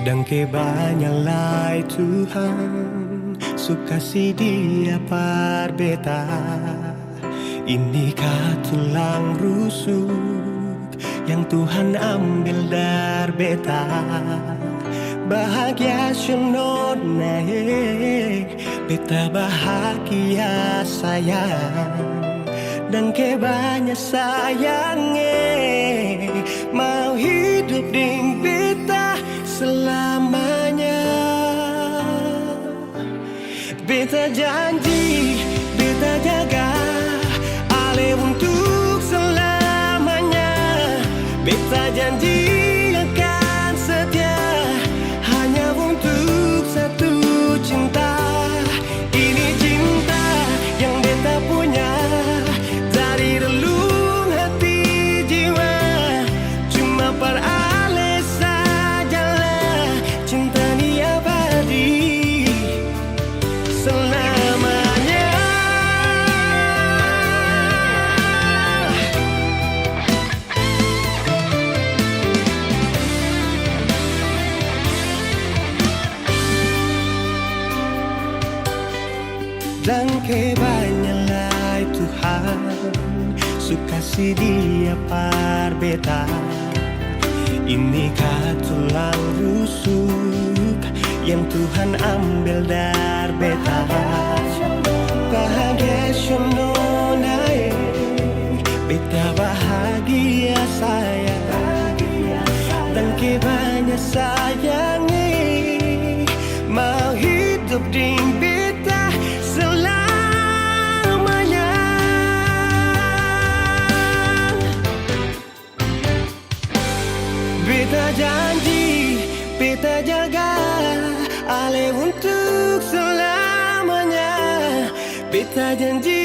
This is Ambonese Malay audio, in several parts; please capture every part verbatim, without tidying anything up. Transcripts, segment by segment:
Dangke banya lai Tuhan su kasi dia par beta. Ini ka tulang rusuk yang Tuhan ambel dar beta. Bahagia syo nona e, beta bahagia sayang. Dangke banya sayang e, mau hidup deng beta selamanya. Beta janji, beta jaga ale untuk selamanya. Beta janji akan setia hanya untuk satu cinta. Ini cinta yang beta punya dari relung hati jiwa. Cuma par ale sajalah cinta ni abadi selamanya. Dangke banya lai Tuhan su kasi dia par beta. Ini ka tulang rusuk yang Tuhan ambel dar beta. Bahagia syo nona e, beta bahagia sayang. Dangke banya sayang e, mau hidup deng beta selamanya. Beta janji, beta jaga ale untuk selamanya. Beta janji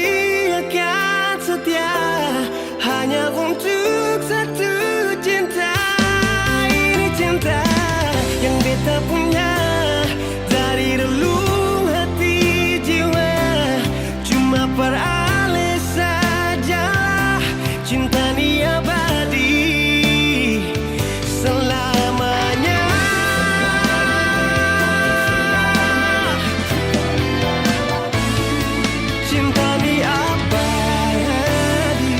akan setia hanya untuk satu cinta. Ini cinta yang beta punya dari relung hati jiwa. Cuma par ale saja cinta ni abadi selamanya. Cinta ni abadi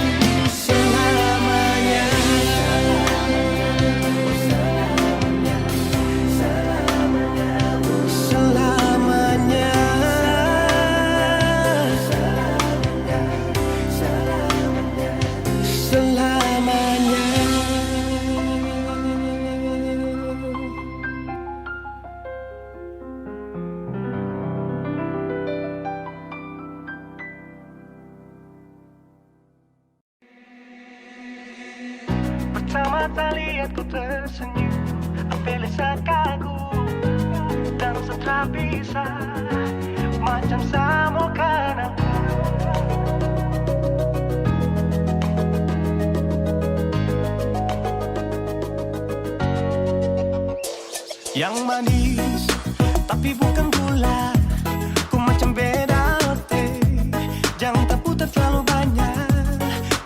selamanya. Selamanya. Selamanya. Pertama taliat ko tersenyum, ampe lesa kagum, dan setra bisa macam samua kanal. Yang manis, tapi bukan gula. Ko macam beda roti, jang taputar terlalu banya.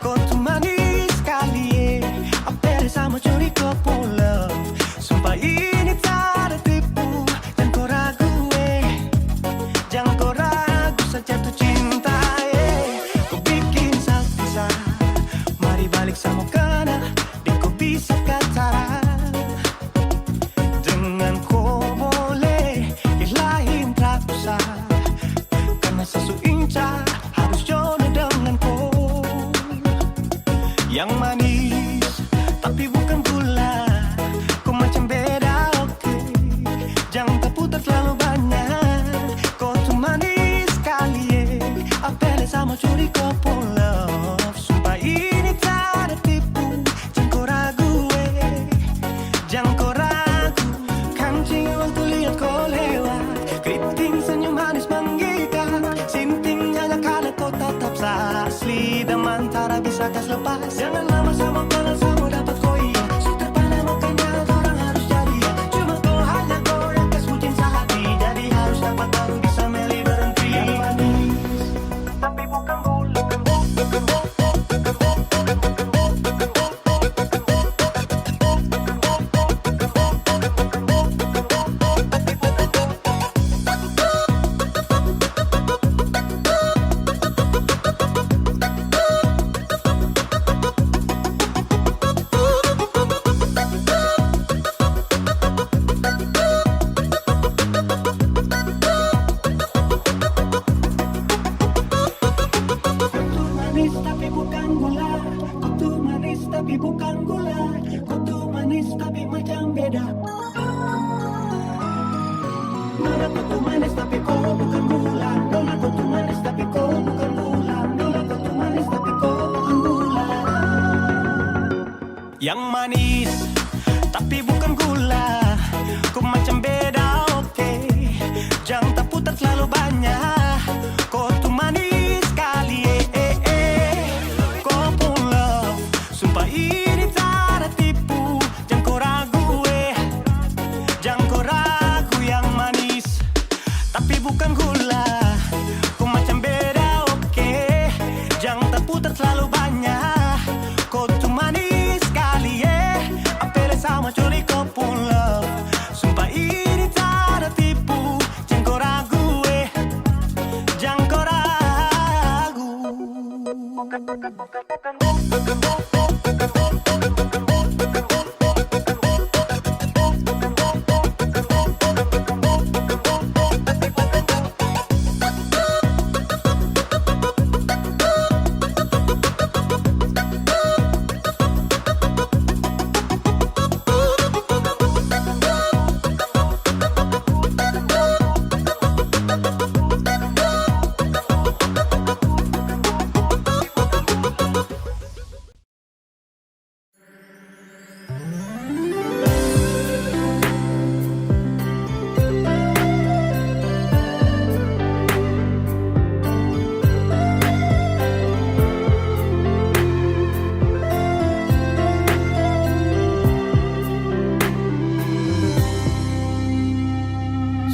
Ko tu manis skali e, ampe lesa mo curi ko pung love. Sumpah ini tada tipu, jang ko ragu e. Jang ko ragu sa jatuh cinta e. Ko bikin sa pisah, mari balik sa mo kanal, deng ko bisa ka cara. Dengan ko boleh, yang lain tra usah. Karna sa su incar, harus jodoh dengan ko. Yang manis, tapi bukan gula. Ko macam beda, oke. Jang taputar terlalu banyak. Ko tu manis skali e. Ampe lesa mo curi ko pung love. Sumpah ini tada tipu. Jang ko ragu e, jang ko ragu. Kancing waktu liat ko lewat, keriting senyum manis manggitar, sinting nyala kala ko tatap sa asli, damang tara bisa kas lepas. Jangan lama sa mo kanal, sa mo dapat ko, iya. Su terpana makanya torang harus jadi, ya. Cuma ko hanya ko yang kas bucin sa hati, jadi harus dapat baru bisa meli berhenti. Yang manis, tapi bukan gula. tapi bukan gula. Ko tu manis tapi macam beda. Nona, ko tu manis tapi ko bukan gula. Nona, ko tu manis tapi ko bukan gula. Nona, ko tu manis tapi ko bukan gula. Yang manis, tapi bukan gula. Ko macam beda, oke. Jang taputar terlalu banyak. Ko tu manis skali, eh, eh, eh. Ko pung love, sumpah ini tar tipu. Jang ko ragu, eh. Jang ko ragu, yang manis, tapi bukan gula. Ko macam beda, oke. Jang taputar terlalu banyak. Ko tu manis skali, eh. Apele sama coli ko pung love. Sumpah ini tar tipu. Jang ko ragu, eh. Jang ko ragu.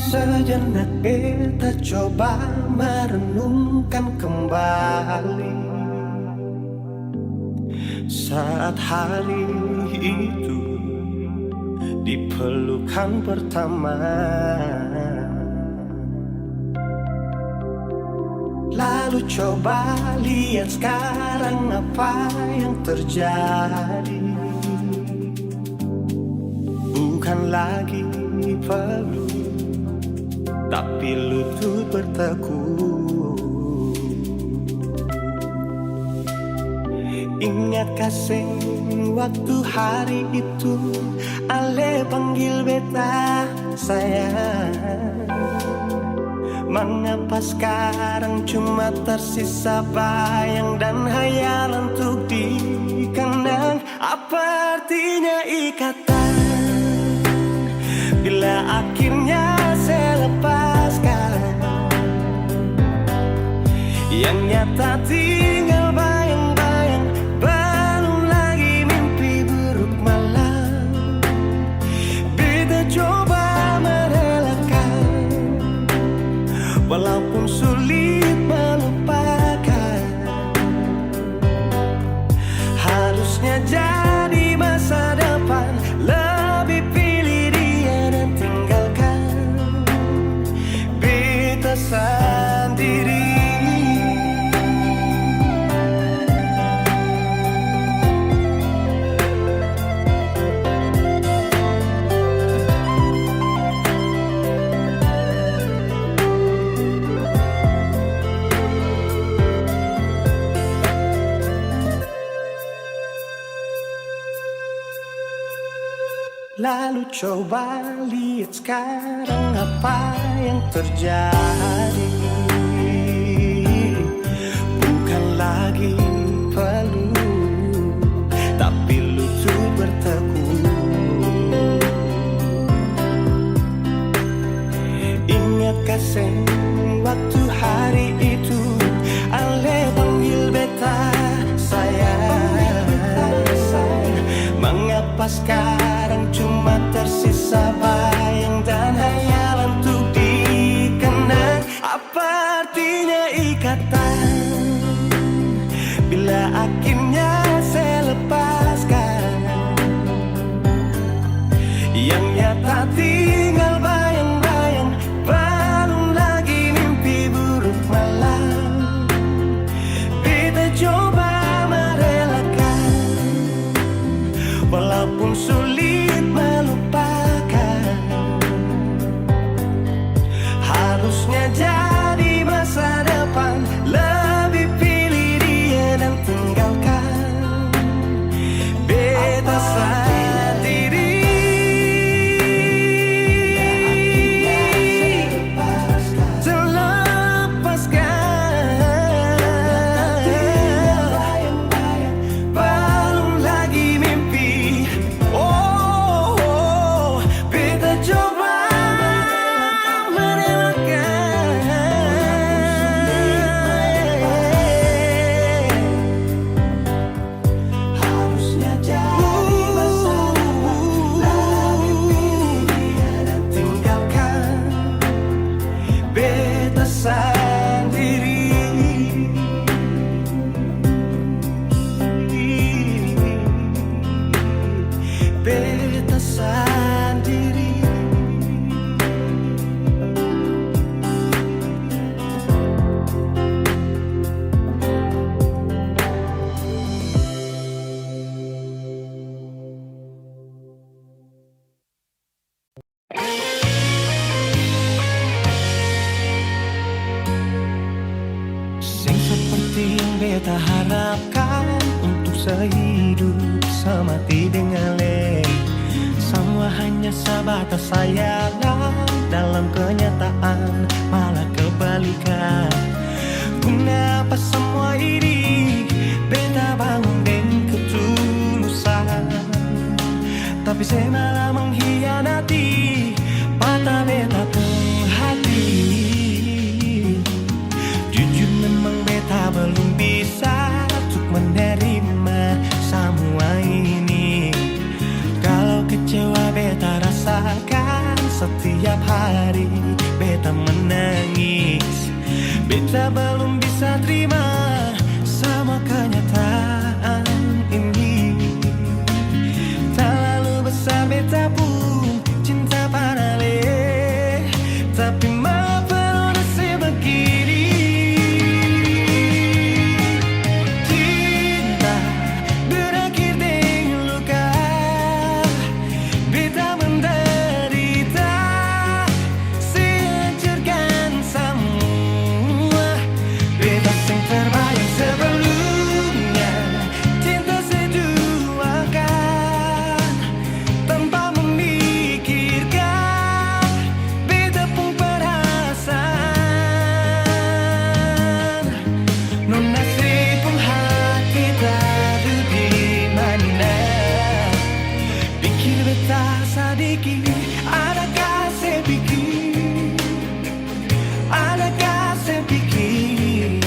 Sejenak beta coba merenungkan kembali. Saat hari itu dipelukan pertama, lalu coba lihat sekarang apa yang terjadi. Bukan lagi peluk, tapi lutut bertekuk. Ingat ka seng waktu hari itu, ale panggil beta sayang? Mangapa skarang cuma tersisa bayang dan hayalan untuk dikenang? Apa artinya ikatan bila akhirnya se lepaskan? Yang nyata tinggal bayang-bayang, belum lagi mimpi buruk malam. Beta coba merelakan, walaupun sulit melupakan. Harusnya jadi masa depan, lebih pilih dia dan tinggalkan beta sandiri. Lalu coba lihat sekarang apa yang terjadi. Bukan lagi peluk, tapi lutut bertekuk. Ingat ka seng waktu hari itu, ale panggil beta sayang? Mangapa skarang cuma tersisa bayang dan hayalan untuk dikenang? Apa artinya ikatan bila akhirnya se lepaskan? Yang nyata tinggal bayang-bayang, balum lagi mimpi buruk malam. Beta coba merelakan, walaupun sulit melupakan. Harusnya jadi masa depan, lebih pilih dia dan tinggalkan. Harapkan untuk sehidup semati deng ale. Samua hanya sabatas hayalan, dalam kenyataan malah kebalikan. Guna apa samua ini? Beta bangun deng ketulusan, tapi se malah menghianati, patah beta pung hati. Jujur memang beta belum bisa untuk menerima samua ini. Kalau kecewa beta rasakan setiap hari beta menangis. Beta belum bisa terima sama kenyataan ini. Talalu besar beta pung cinta par ale, tapi mapa nona se bagini? Cinta berakhir deng luka, beta menderita, se hancurkan samua. Beta seng terbayang sebelumnya, cinta se duakan tanpa memikirkan beta pung perasaan. Nona se pung hati tadu di mana? Pikir beta sadiki, adakah se pikir? Adakah se pikir?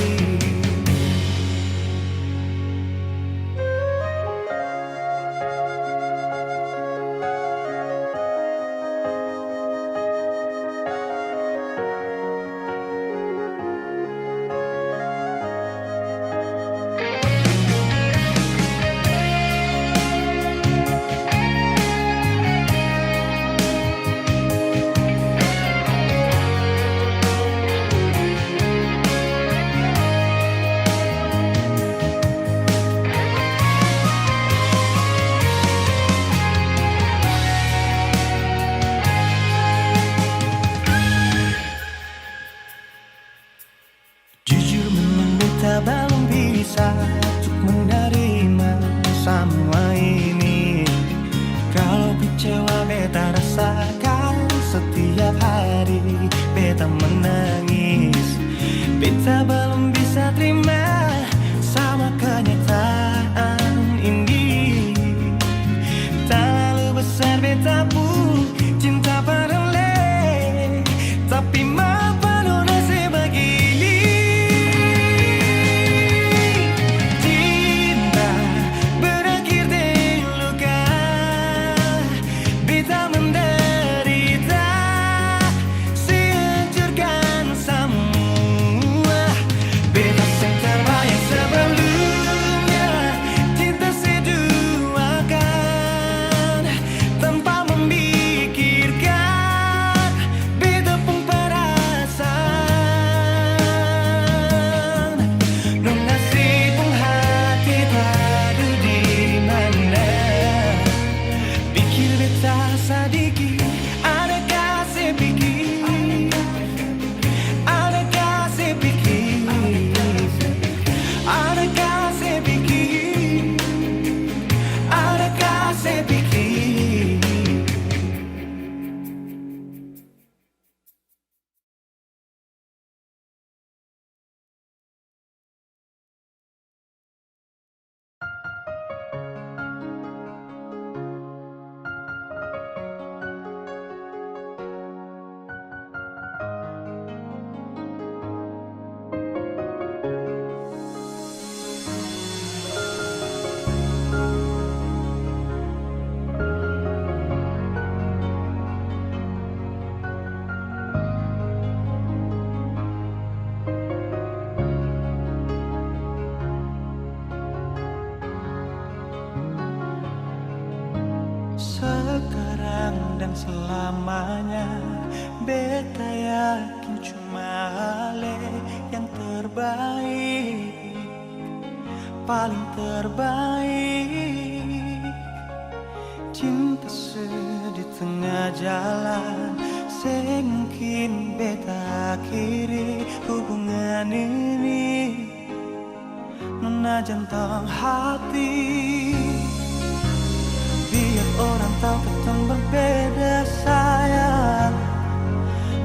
Jujur memang beta balum bisa untuk menerima samua ini. Kalo kecewa beta rasakan setiap hari beta menangis. Beta balum bisa terima sama kenyataan ini. Talalu besar beta pung cinta par ale, tapi mapa nona se bagini? Cinta berakhir deng luka, beta menderita, se hancurkan samua. Beta seng terbayang sebelumnya, cinta se duakan tanpa memikirkan beta pung perasaan. Nona se pung hati tadu di mana? Pikir beta sadiki, adakah se pikir? Adakah se pikir? Adakah se pikir? Adakah se pikir? Sekarang dan selamanya, beta yakin cuma ale yang terbaik, paling terbaik. Cinta se di tengah jalan, seng mungkin beta akhiri hubungan ini. Nona Na jantang hati, biar orang tau katong berbeda, sayang,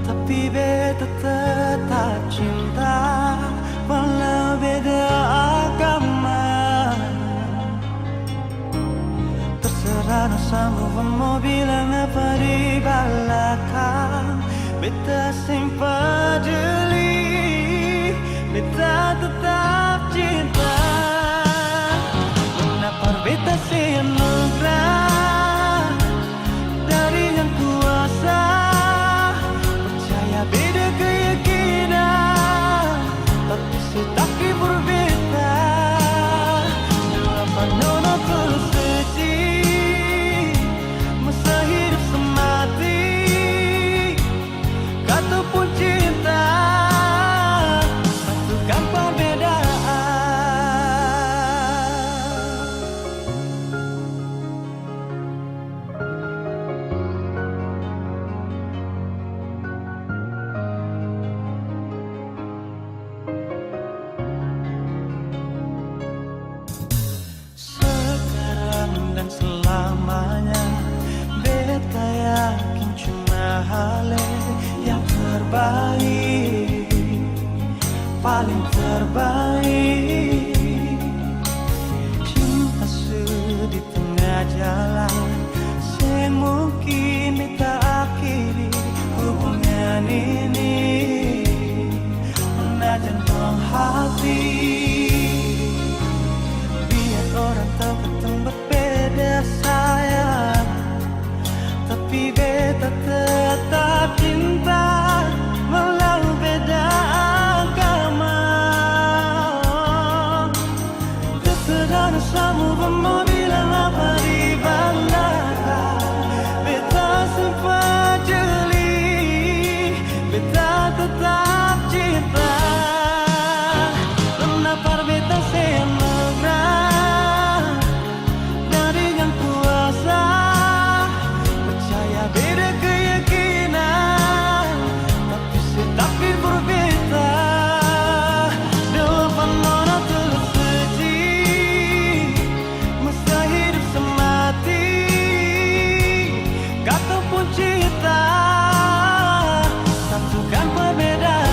tapi beta tetap cinta, walau beda agama. Terserah no samua mo bilang apa di balakang, beta seng paduli, beta tetap cinta. Nona par beta se anugrah dari Yang Kuasa, percaya beda keyakinan, tapi se takdir for beta. Doa par nona tulus suci, masa hidup semati. Katong pung cinta, satukan perbedaan. Sekarang dan selamanya, beta yakin cuma hal yang terbaik, paling terbaik. Cinta su di tengah jalan, seng mungkin beta akhiri hubungan ini. Nona jantang hati, biar orang tau katong berbeda, sayang, tapi beta tetap cinta, walau beda agama. Terserah no samua mo bilang apa di balakang, beta seng paduli, beta tetap cinta. Nona par beta se anugrah dari Yang Kuasa, percaya beda keyakinan, tapi se takdir for beta. Doa par nona tulus suci, masa hidup semati. Katong pung cinta, satukan perbedaan.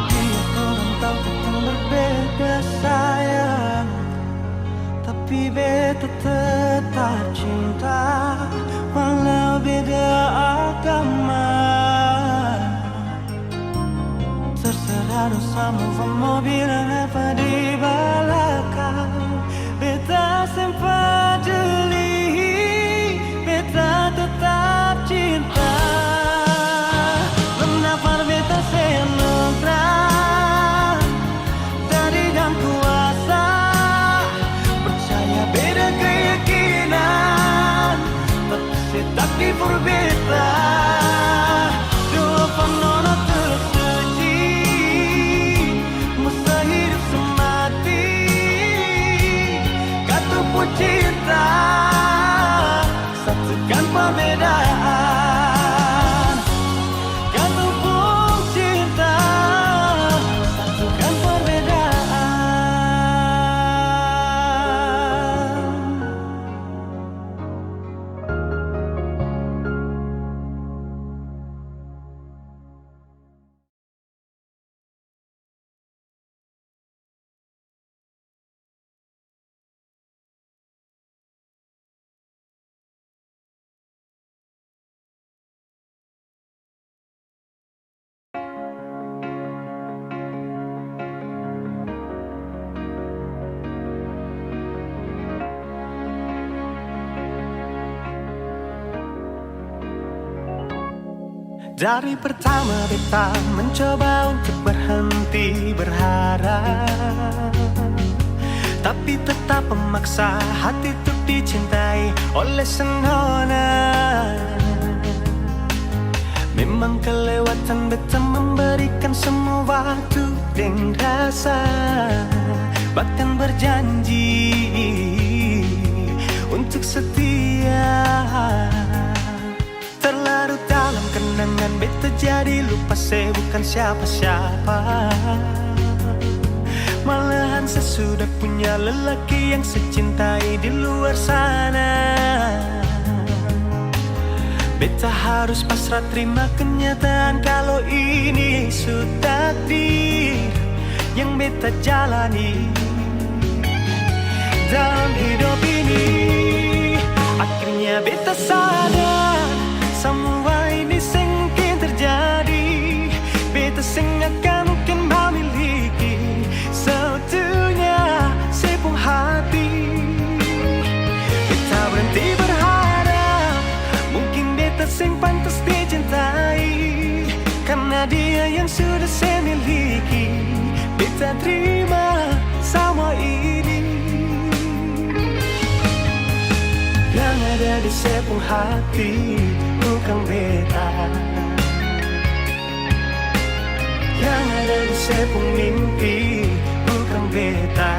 Biar orang tau katong berbeda, sayang, tapi beta tetap cinta, walau beda agama. Terserah dong samua mo bilang apa di balakang, beta seng paduli, beta tetap cinta. Nona par beta se anugrah dari Yang Kuasa, percaya beda keyakinan, tapi se takdir for beta. Doa par nona tulus suci, masa hidup semati. Katong pung cinta, satukan perbedaan. Katong pung cinta, satukan perbedaan. Dari pertama beta mencoba untuk berhenti berharap, tapi tetap memaksa hati untuk dicintai oleh sang nona. Memang kelewatan beta memberikan semua waktu deng rasa, bahkan berjanji untuk setia. Terlarut dalam kenangan beta jadi lupa se bukan siapa-siapa. Malahan se sudah punya lelaki yang se cintai di luar sana. Beta harus pasrah terima kenyataan kalo ini su takdir yang beta jalani dalam hidup ini. Akhirnya beta sadar, samua ini seng mungkin terjadi. Beta seng akan mungkin mamiliki seutuhnya se pung hati. Beta berhenti berharap, mungkin beta seng pantas dicintai. Karna dia yang sudah se miliki, beta terima samua ini. Yang ada di se pung hati, bukang beta. Yang ada di se pung mimpi, bukang beta,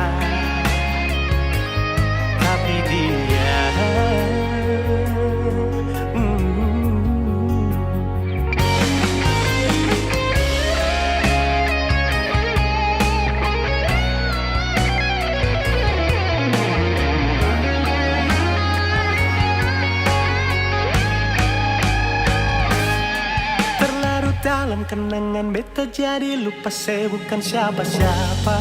tapi dia. Mm. Terlarut dalam kenangan, beta jadi lupa se bukan siapa-siapa.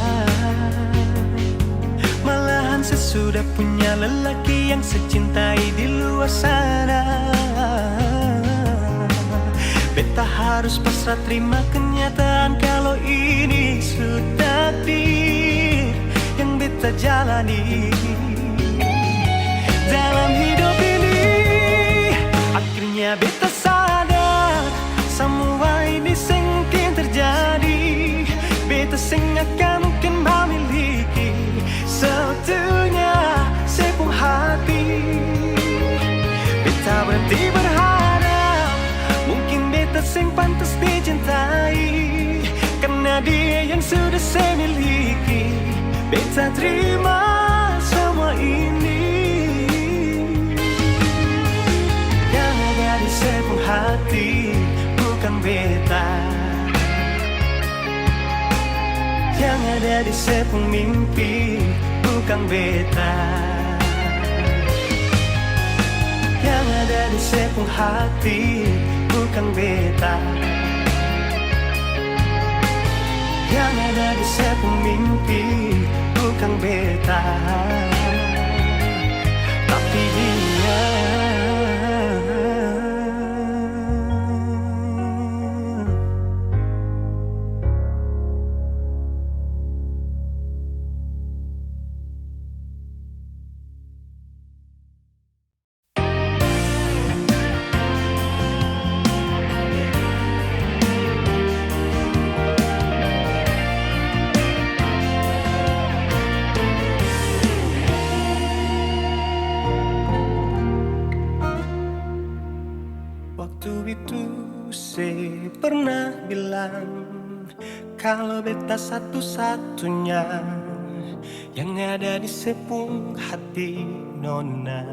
Malahan se sudah punya lelaki yang se cintai di luar sana. Beta harus pasrah terima kenyataan kalo ini su takdir yang beta jalani dalam hidup ini. Akhirnya beta sadar, samua ini seng mungkin terjadi. Beta seng akan mungkin mamiliki seutuhnya se pung hati. Beta berhenti berharap, mungkin beta seng pantas dicintai. Karna dia yang sudah se miliki, beta terima samua ini. Yang ada di se pung hati, bukang beta. Yang ada di se pung mimpi, bukang beta. Yang ada di se pung hati, bukang beta. Yang ada di se pung mimpi, bukang beta, tapi dia. Waktu itu se pernah bilang, kalo beta satu-satunya yang ada di se pung hati, nona.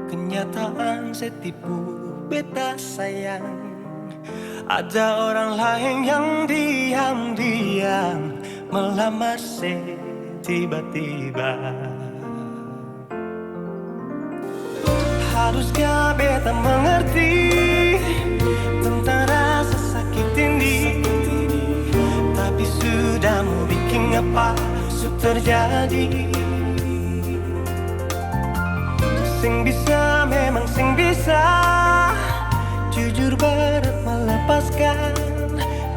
Kenyataan se tipu beta sayang. Ada orang laeng yang diam-diam melamar se tiba-tiba. Harus ka beta mengerti tentang rasa sakit ini, tapi sudah mo biking apa su terjadi. Seng bisa, memang seng bisa, jujur berat melepaskan.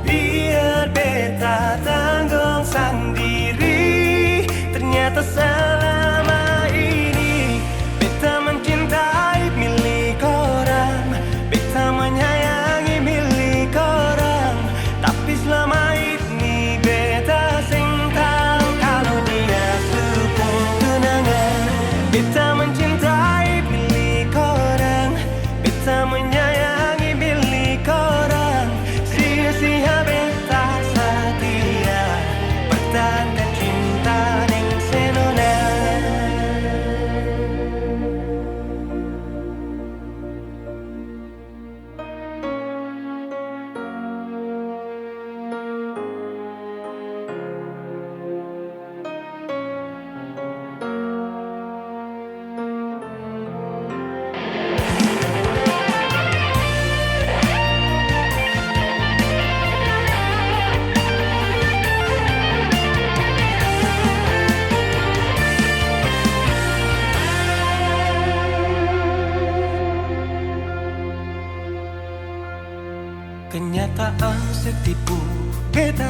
Biar beta tanggong sandiri. Ternyata selama ini beta mencintai milik orang, beta menyayangi milik orang, tapi selama ini beta seng tau kalo dia su pung tunangan. Beta mencintai milik orang, beta menyayangi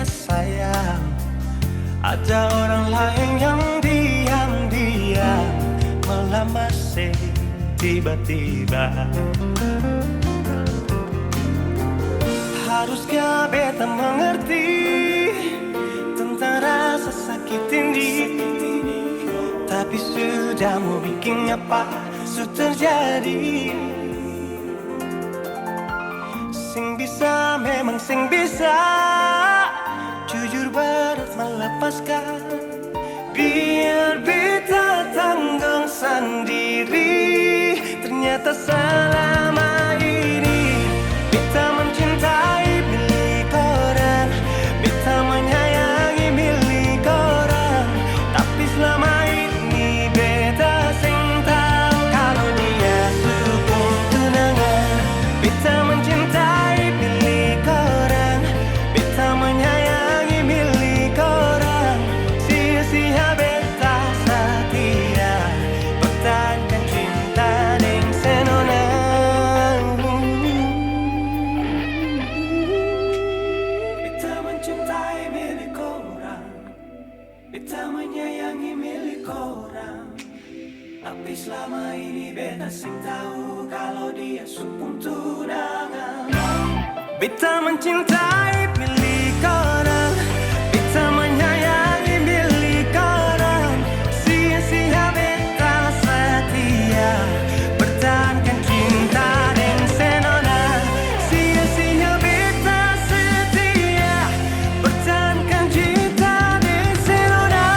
Sayang, ada orang lain yang diam-diam melamar se tiba-tiba. Haruskah beta mengerti tentang rasa sakit ini? Tapi sudah mau bikin apa, su terjadi. Seng bisa, memang seng bisa. Jujur berat melepaskan. Biar beta tanggung sandiri. Ternyata selama ini beta mencintai milik orang, beta menyayangi milik orang. Tapi selama ini beta seng tau kalo dia su pung tunangan. Beta mencintai milik orang, beta menyayangi milik orang. Sia-sia beta setia pertahankan cinta deng se nona. Beta mencintai milik orang. Beta menyayangi milik orang, tapi selama ini beta seng tau kalo dia su pung tunangan. Beta mencintai milik orang, beta menyayangi milik orang, sia-sia beta setia pertahankan cinta deng se nona, sia-sia beta setia pertahankan cinta deng se nona.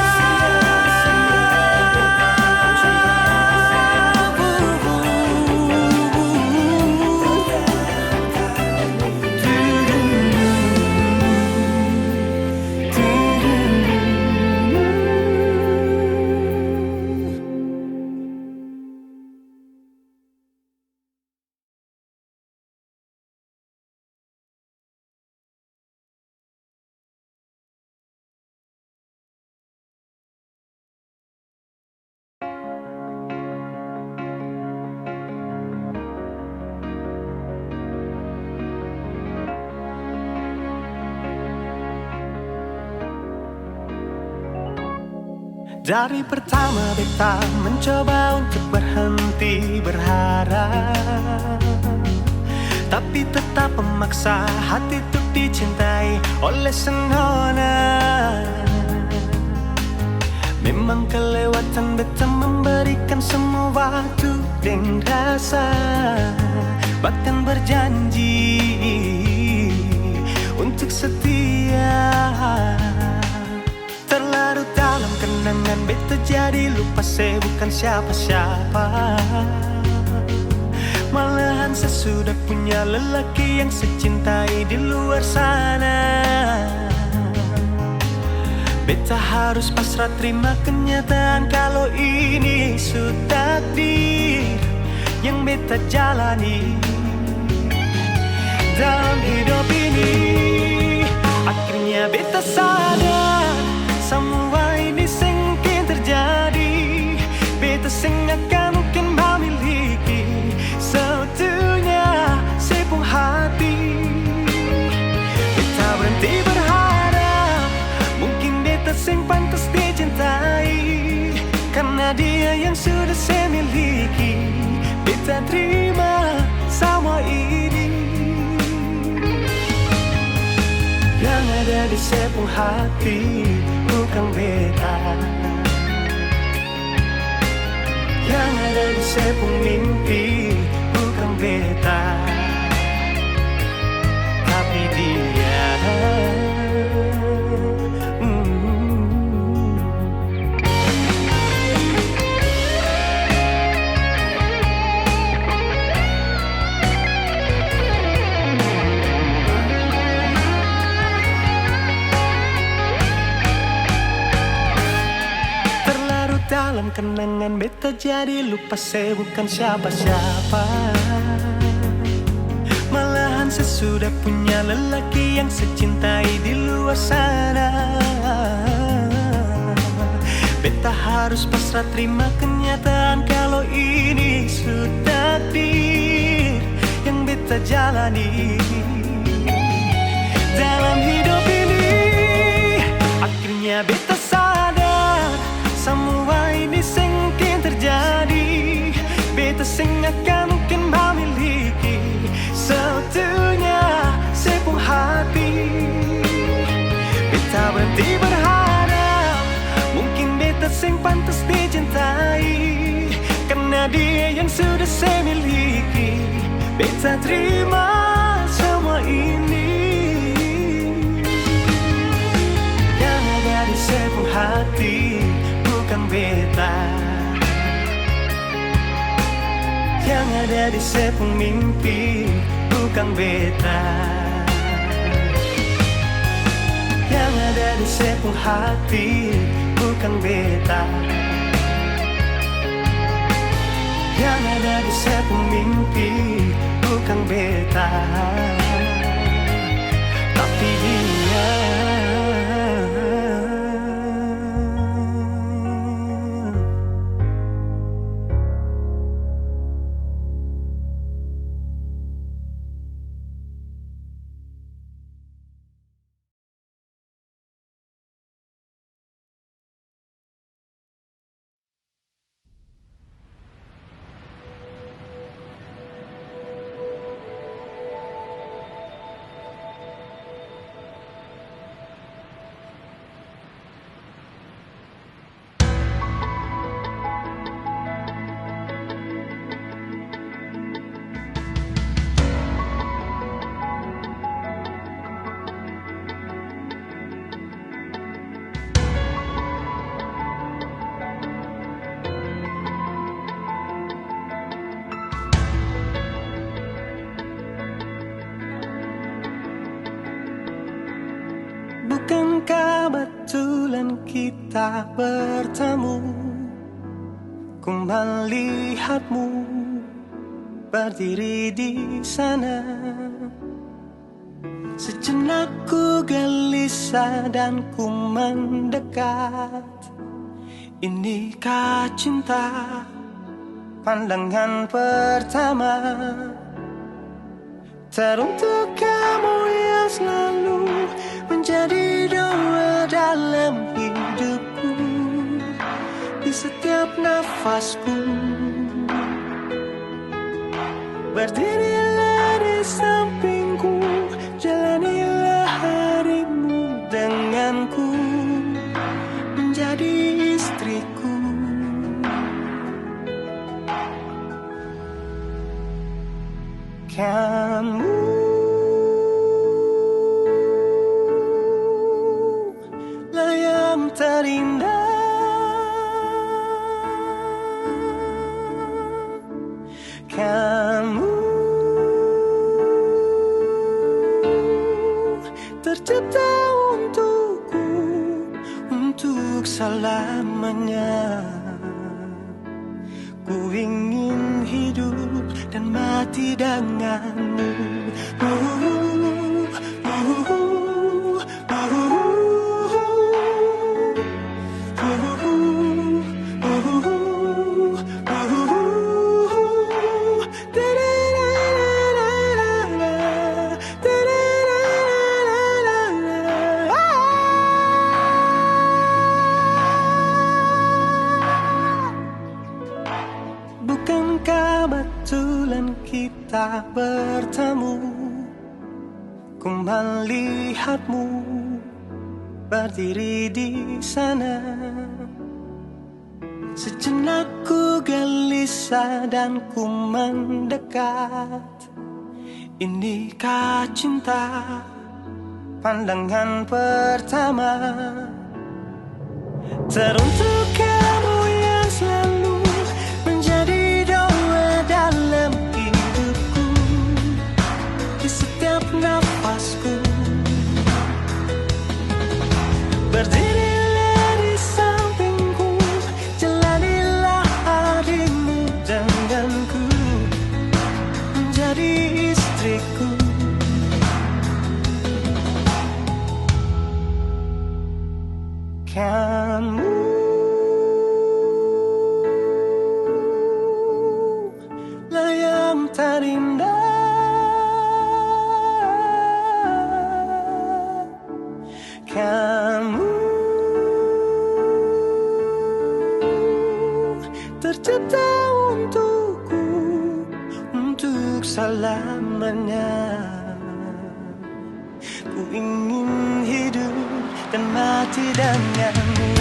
Dari pertama beta mencoba untuk berhenti berharap, tapi tetap memaksa hati untuk dicintai oleh se nona. Memang kelewatan beta memberikan semua waktu deng rasa, bahkan berjanji untuk setia. Terlarut dalam kenangan, beta jadi lupa se bukan siapa-siapa. Malahan se sudah punya lelaki yang se cintai di luar sana. Beta harus pasrah terima kenyataan kalo ini su takdir yang beta jalani dalam hidup ini. Akhirnya beta sadar, samua ini seng mungkin terjadi. Beta seng akan mungkin mamiliki seutuhnya se pung hati. Beta berhenti berharap, mungkin beta seng pantas dicintai. Karna dia yang sudah se miliki, beta terima samua ini. Yang ada di se pung hati bukang beta. Yang ada di se pung mimpi bukang beta, tapi dia. Mm. Terlarut dalam kenangan, beta jadi lupa se bukan siapa-siapa. Malahan se sudah punya lelaki yang se cintai di luar sana. Beta harus pasrah terima kenyataan kalo ini su takdir yang beta jalani dalam hidup ini. Seng pantas dicintai, karna dia yang sudah se miliki. Beta terima semua ini. Yang ada di se pung hati, bukang beta. Yang ada di se pung mimpi, bukang beta. Yang ada di se pung hati, bukang beta. Yang ada di se pung mimpi, bukang beta, tapi dia. Bukan kebetulan kita bertemu, ku melihatmu berdiri di sana. Sejenak ku gelisah dan ku mendekat. Inikah cinta pandangan pertama? Teruntuk kamu yang selalu menjadi doa dalam hidupku, di setiap nafasku. Berdirilah di sampingku, jalanilah harimu denganku, menjadi istriku. Kamu lah yang terindah. Kamu tercipta untukku, untuk selamanya. Ku ingin hidup dan mati denganmu. Uh, uh, uh. Bukan kebetulan kita bertemu. Ku melihatmu berdiri di sana. Sejenak ku gelisah dan ku mendekat. Inikah cinta pandangan pertama? Teruntuk kamu yang selalu menjadi doa dalam hidupku, di setiap nafasku. Berdirilah di sampingku, jalanilah harimu denganku, menjadi istriku. Kamu lah yang terindah. Kamu tercipta untukku, untuk selamanya. Ku ingin hidup dan mati denganmu.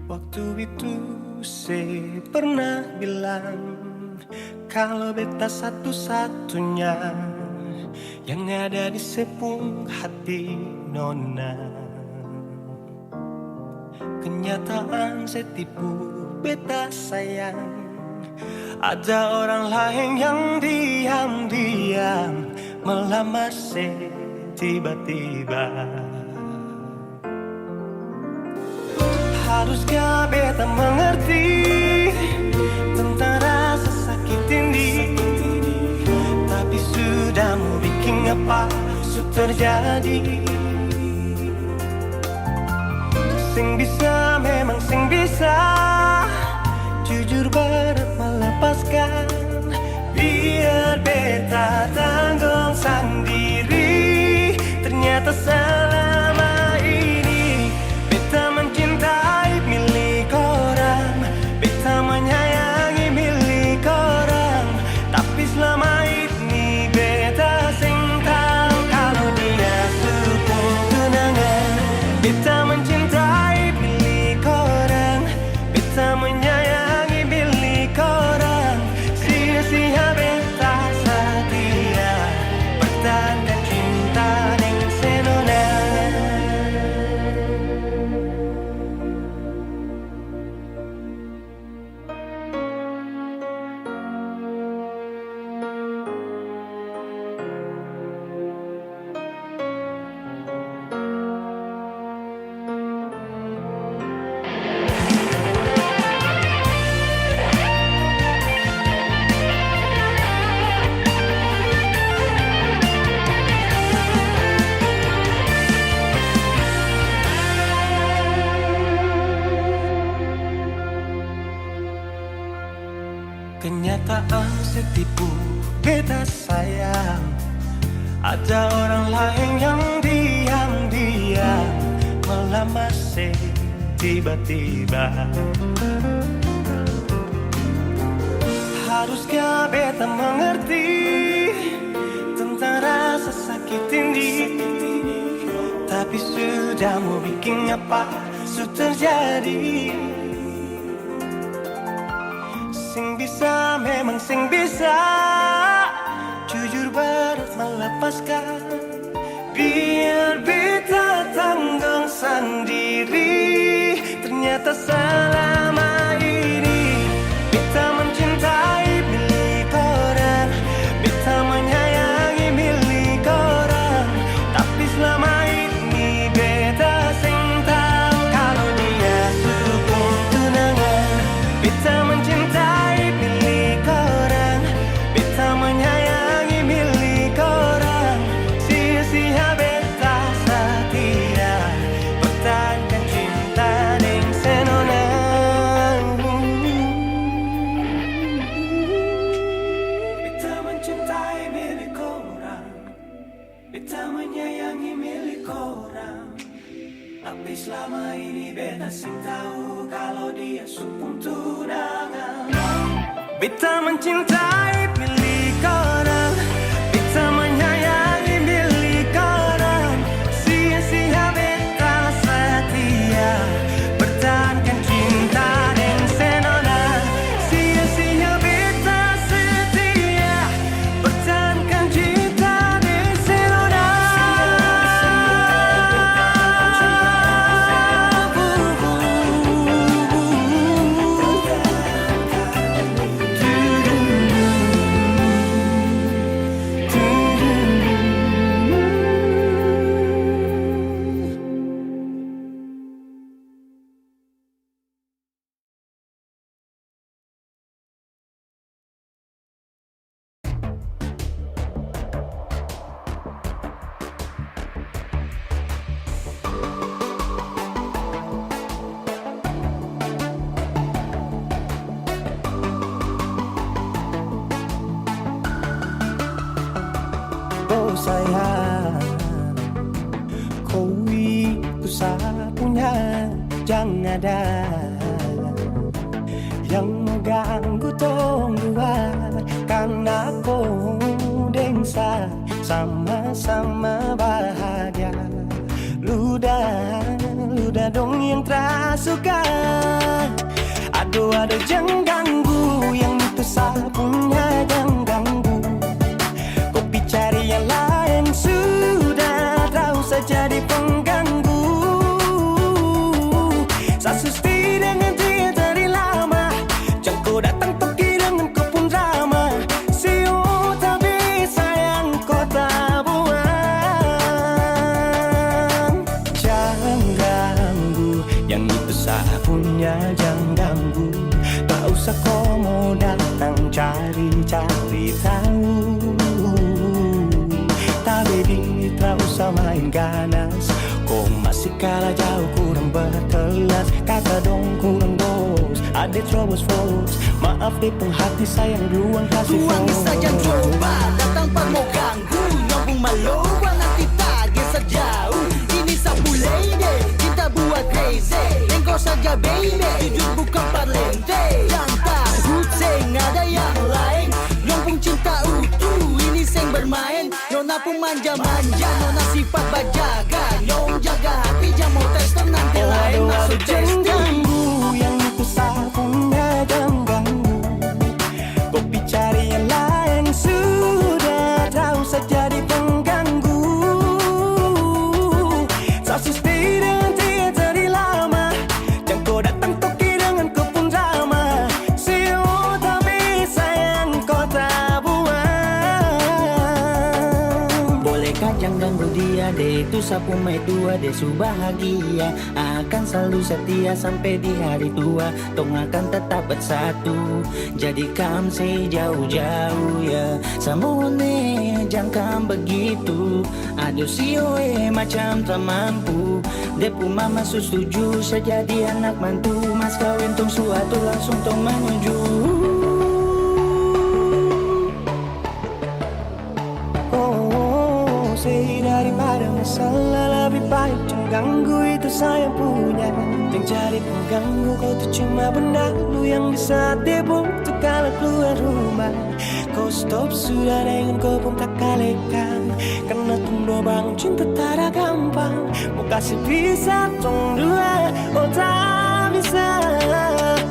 Waktu itu se pernah bilang, kalo beta satu-satunya yang ada di se pung hati nona. Kenyataan se tipu beta sayang. Ada orang laeng yang diam-diam melamar se tiba-tiba. Harus ka beta mengerti tentang rasa sakit ini, tapi sudah mo biking apa su terjadi. Seng bisa, memang seng bisa, jujur berat melepaskan. Biar beta tanggong sandiri. Ternyata selama ini beta mencintai milik orang, beta menyayangi milik orang. Tapi selama ini beta seng tau kalo dia su pung tunangan. Beta mencintai milik orang, beta menyayangi milik orang, sia-sia beta setia, pertahankan cinta deng se nona. Kenyataan se tipu beta sayang. Ada orang laeng yang diam-diam melamar se tiba-tiba. Harus ka beta mengerti tentang rasa sakit ini, tapi sudah mo biking apa su terjadi. Seng bisa, memang seng bisa, jujur berat melepaskan. Biar beta tanggong sandiri. Ternyata selama ini beta mencintai milik orang, beta menyayangi milik orang. Tapi selama ini beta seng tau kalo dia su pung tunangan. Beta mencintai milik orang, beta menyayangi milik orang. Sia-sia beta setia, pertahankan cinta deng se nona. Beta mencintai milik orang, beta menyayangi milik orang, tapi selama ini beta seng tau kalo dia su pung tunangan. Beta mencintai milik orang, beta menyayangi milik orang, sia-sia beta setia, pertahankan cinta deng se nona, sia-sia beta setia. Pertahankan cinta deng se nona. Sayang, ko itu sa punya, jang ada yang mo ganggu tong dua, karna ko deng sa sama-sama bahagia. Luda, luda dong yang tra suka. Ado, ado, jang ganggu, yang itu sa punya, jang ganggu. Ko pi cari yang laeng sudah, tra usah jadi pengganggu. Sa su stay dengan dia dari lama. Jang ko datang toki dengan ko pung drama. Si ota be sayang ko ta buang. Jang ganggu, yang itu sa punya, jang ganggu. Tak usah ko mo datang cari-cari tahu. Tabedi, tak usah main ganas. Ko masih kalah jauh, kurang berkelas. Kata dong kurang dos, ade terobos-bos. Maaf, de pung hati sayang duluan kasih. Tuang saja coba datang par mo ganggu. Nyong pung maloba nanti ta geser jauh. Ini sa pung lady, cinta buat crazy. Deng ko saja baby, jujur bukan parlente. Jang takut, seng ada yang lain. Nyong pung cinta utuh, ini seng bermain. Nona pung manja-manja, nona sifat bajaga. Nyong jaga hati, jang mo tes nanti lain masuk tes. Ganggu, yang itu sa punya, jang ganggu. Ko pi cari yang laeng sudah, tra usah jadi pengganggu. Sa su stay dengan dia dari lama. Jang ko datang toki dengan ko pung drama. Si ota be sayang ko ta buang. Boleh ka jang ganggu dia, de itu sa pung maitua, de su bahagia. Akan selalu setia sampe di hari tua. Tong akan tetap bersatu, jadi kam se jauh-jauh ya. Samone jang kam begitu. Aduh, si Oe macam tak mampu. De pu mama su setuju, sa jadi anak mantu. Mas kawin tong su atur, langsung tong menuju. Oh, sei daripada masalah, lebih baik jang ganggu itu saya punya. Yang jadi pengganggu kau tu cuma benalu yang bisa dibutuh kalau keluar rumah. Kau stop sudah dengan kau pun tak kalekang. Karena tong dua bangun cinta tara gampang. Mau kasih bisa tong dua, oh tak bisa.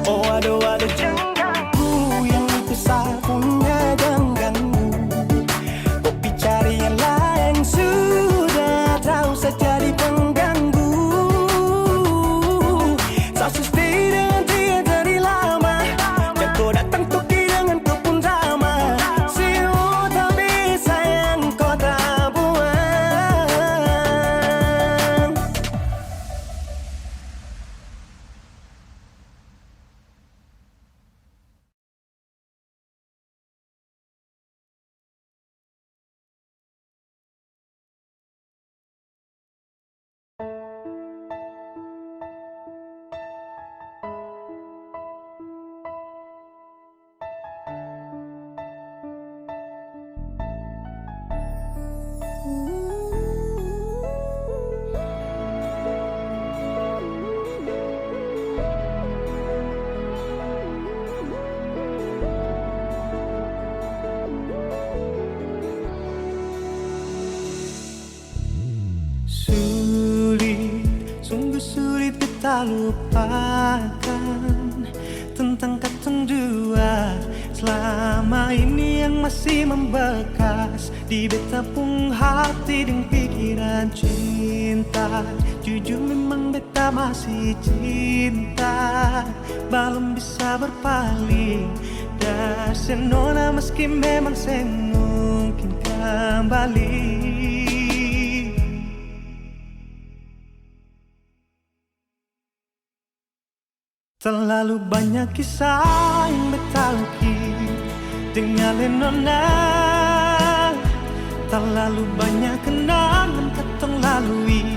Oh aduh, aduh, jang ganggu yang itu sa punya, jang ganggu. Ko pi cari yang laeng sudah, tra usah jadi pengganggu. Sa su stay dengan dia dari lama. Jang ko datang toki dengan ko pung drama. Si ota be sayang ko ta buang. Sulit, sungguh sulit beta lupakan tentang katong dua selama ini yang masih membekas di beta pung hati deng pikiran. Cinta jujur memang beta masih cinta, balom bisa berpaling dari se nona, meski memang seng mungkin kembali. Terlalu banyak kisah yang beta lukis deng ale nona. Terlalu banyak kenangan katong lalui,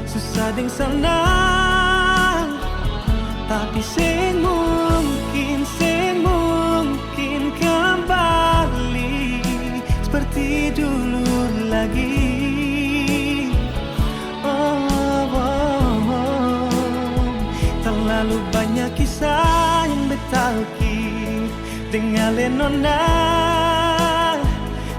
susah deng sanang. Tapi seng mungkin, seng mungkin kembali seperti dulu lagi. Oh, oh, oh. Terlalu banyak kisah yang beta ukir deng ale nona.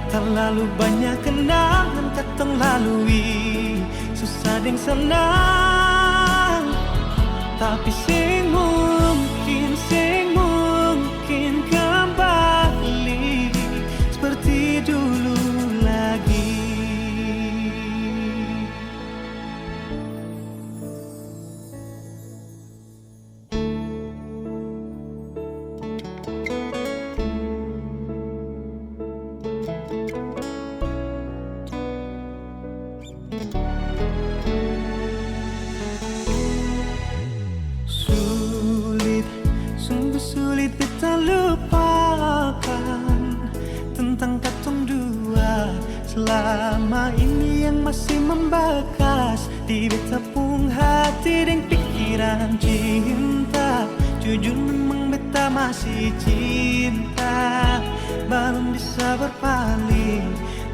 Terlalu banyak kenangan katong lalui, susah deng senang. Tapi seng mungkin, seng mungkin kembali seperti dulu lagi. Sulit, sungguh sulit beta lupakan tentang katong dua selama ini yang masih membekas di beta pung hati deng pikiran cinta. Jujur memang beta masih cinta, balum bisa berpaling.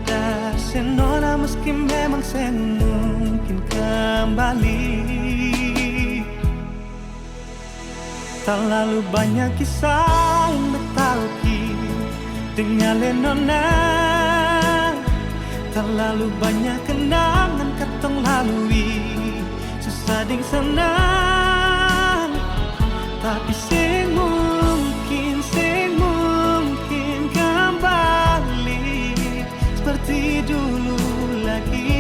Dah senona meski memang seng mungkin kembali. Terlalu banyak kisah yang beta ukir deng ale nona. Terlalu banyak kenangan katong lalui, susah deng senang. Tapi seng mungkin, seng mungkin kembali seperti dulu lagi.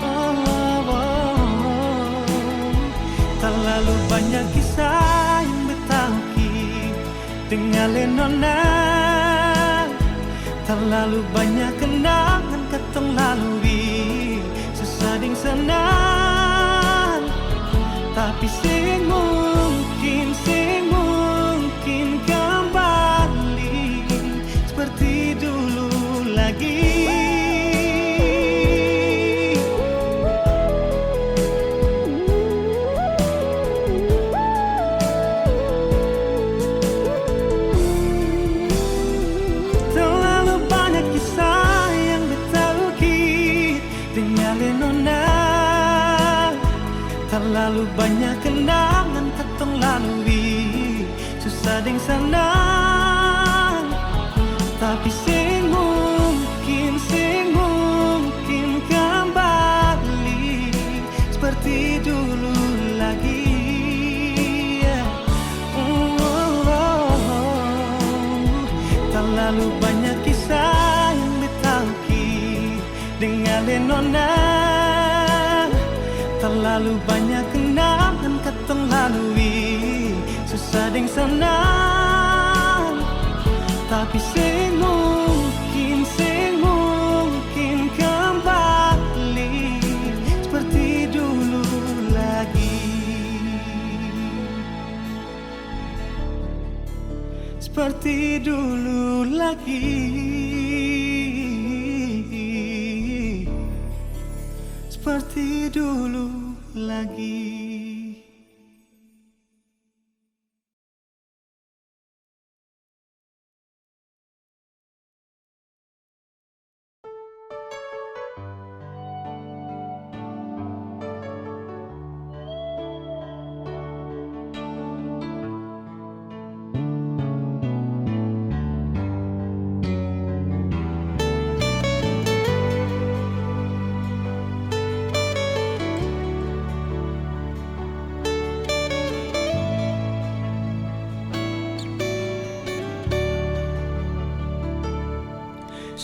Oh, oh, oh. Terlalu banyak kisah yang beta ukir deng ale nona. Terlalu banyak kenangan katong lalui, susah deng senang. Tapi seng mungkin, seng mungkin kembali seperti dulu lagi. Terlalu banyak kisah yang beta ukir deng ale nona. Terlalu banyak kenangan katong lalui, susah deng senang. Tapi seng mungkin, seng mungkin kembali seperti dulu lagi. Oh, oh, oh. Terlalu banyak kisah yang beta ukir deng ale nona. Terlalu banyak kenangan katong lalui, susah deng senang. Tapi seng mungkin, seng mungkin kembali seperti dulu lagi. Seperti dulu lagi. Seperti dulu lagi.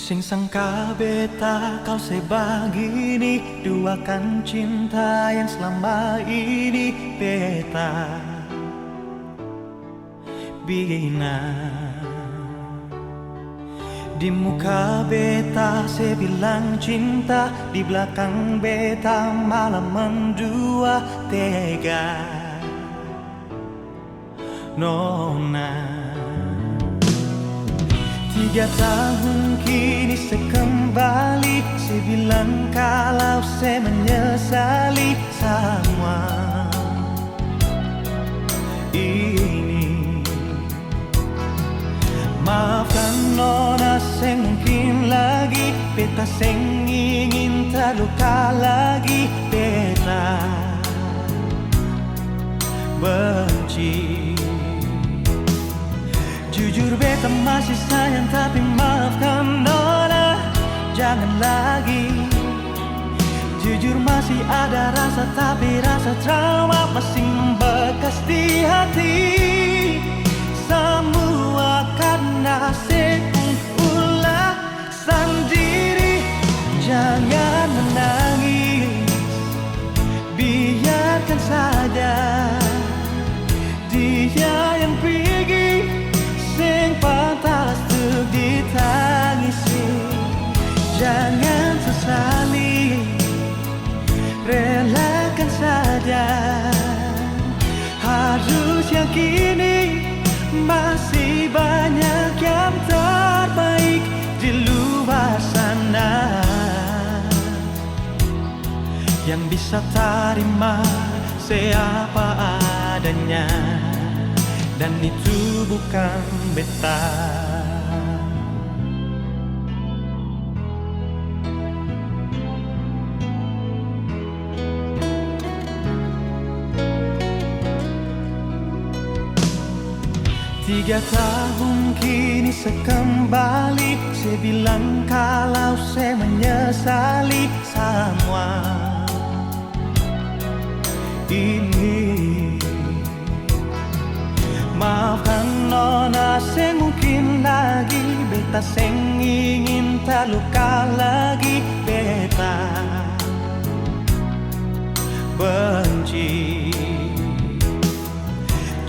Seng sangka beta kau se bagini, duakan cinta yang selama ini beta bina. Di muka beta se bilang cinta, di blakang beta malah mendua tega. Nona, tiga tahun kini se kembali, se bilang kalau se menyesali samua ini. Maafkan nona, seng mungkin lagi Beta seng ingin taluka lagi, beta benci. Jujur beta masih sayang, tapi maafkan nona, jangan lagi. Jujur masih ada rasa, tapi rasa trauma masih membekas di hati. Samua karna se pung ulah sandiri. Jangan menangis, biarkan saja. Dia yang pigi seng pantas untuk ditangisi. Jangan sesali, relakan saja. Harus yakini masih banyak yang terbaik di luar sana, yang bisa tarima se apa adanya, dan itu bukan beta. Tiga tahun kini se kembali, se bilang kalau se menyesali samua ini. Maafkan nona, seng mungkin lagi, beta seng ingin taluka lagi, beta benci.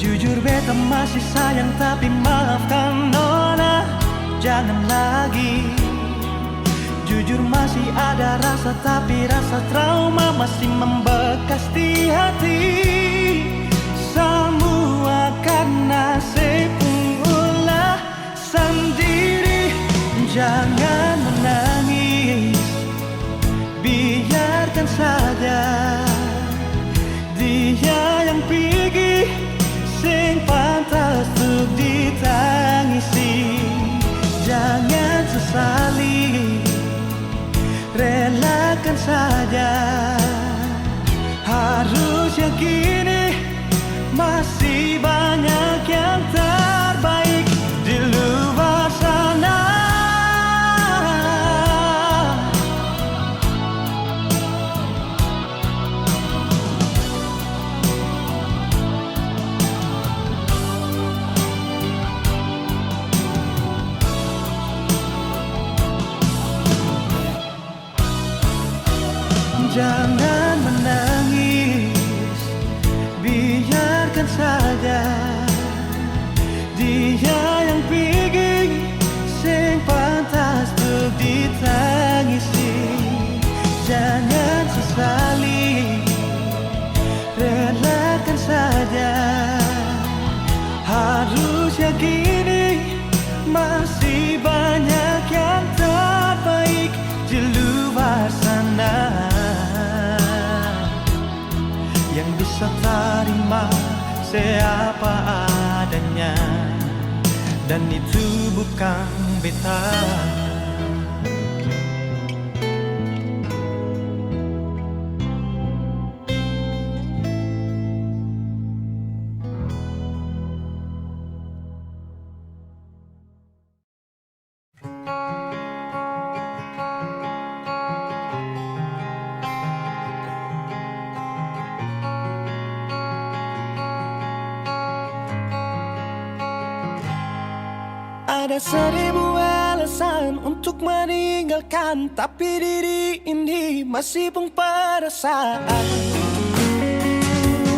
Jujur beta masih sayang, tapi maafkan nona, jangan lagi. Jujur masih ada rasa, tapi rasa trauma masih membekas di hati. Samua karna se pung ulah sandiri. Jangan menangis, biarkan saja. Dia yang pigi seng pantas untuk ditangisi. Jangan sesali, relakan saja. Harus yakini masih banyak yang terbaik di luar sana. Jangan menangis, biarkan saja. Dia yang pigi seng pantas untuk ditangisi. Jangan sesali, relakan saja. Harus yakini masih banyak yang terbaik di luar sana, yang bisa tarima se apa adanya, dan itu bukan beta. Ada seribu alasan untuk meninggalkan, tapi diri ini masih pung perasaan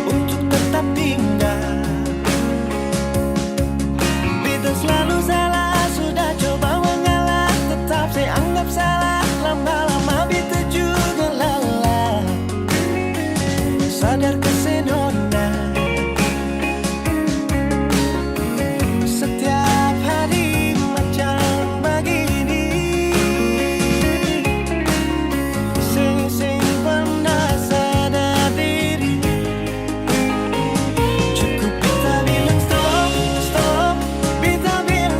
untuk tetap tinggal. Beta selalu salah, sudah coba mengalah, tetap se anggap salah. Lama-lama beta juga lelah. Sadar ka se nona, setiap hari macam bagini. Seng, seng pernah sadar diri. Cukup beta bilang stop, stop, beta bilang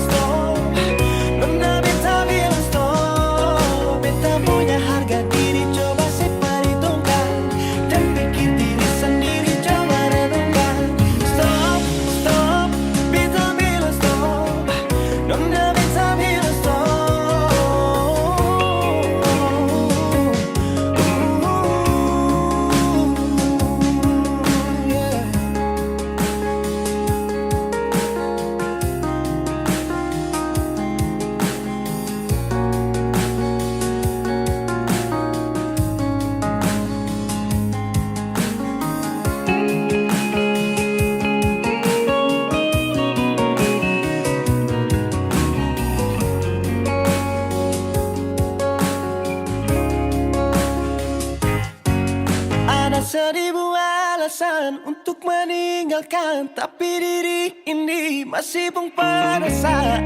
Seribu alasan untuk meninggalkan, tapi diri ini masih pung penasaran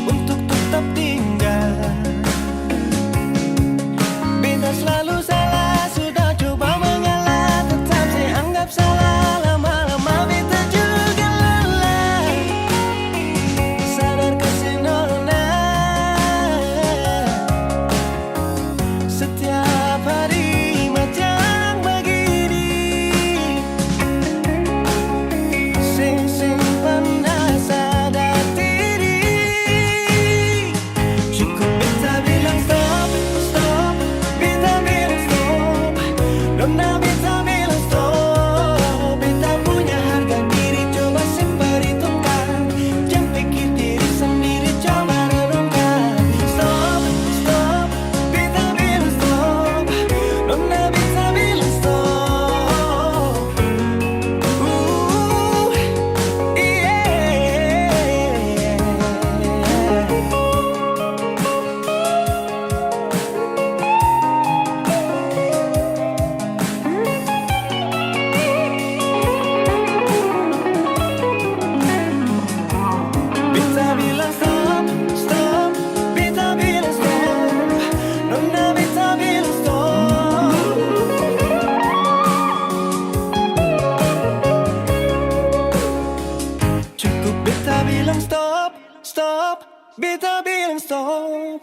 untuk tetap tinggal. Beta selalu salah, sudah coba mengalah, tetap se anggap salah. Lama-lama beta juga lelah. Sadar ka seng nona, setiap hari macam bagini. Seng, seng pernah sadar diri. Cukup beta bilang stop, stop, beta bilang stop. Nona beta bilang stop. Beta punya harga diri coba seng perhitungkan. Jang pikir diri sendiri, coba renungkan. Stop, stop, beta bilang stop. Nona beta bilang stop. Uh, yeah. Beta bilang stop, stop, beta bilang stop, nona beta bilang stop. Cukup beta bilang stop, stop, beta bilang stop.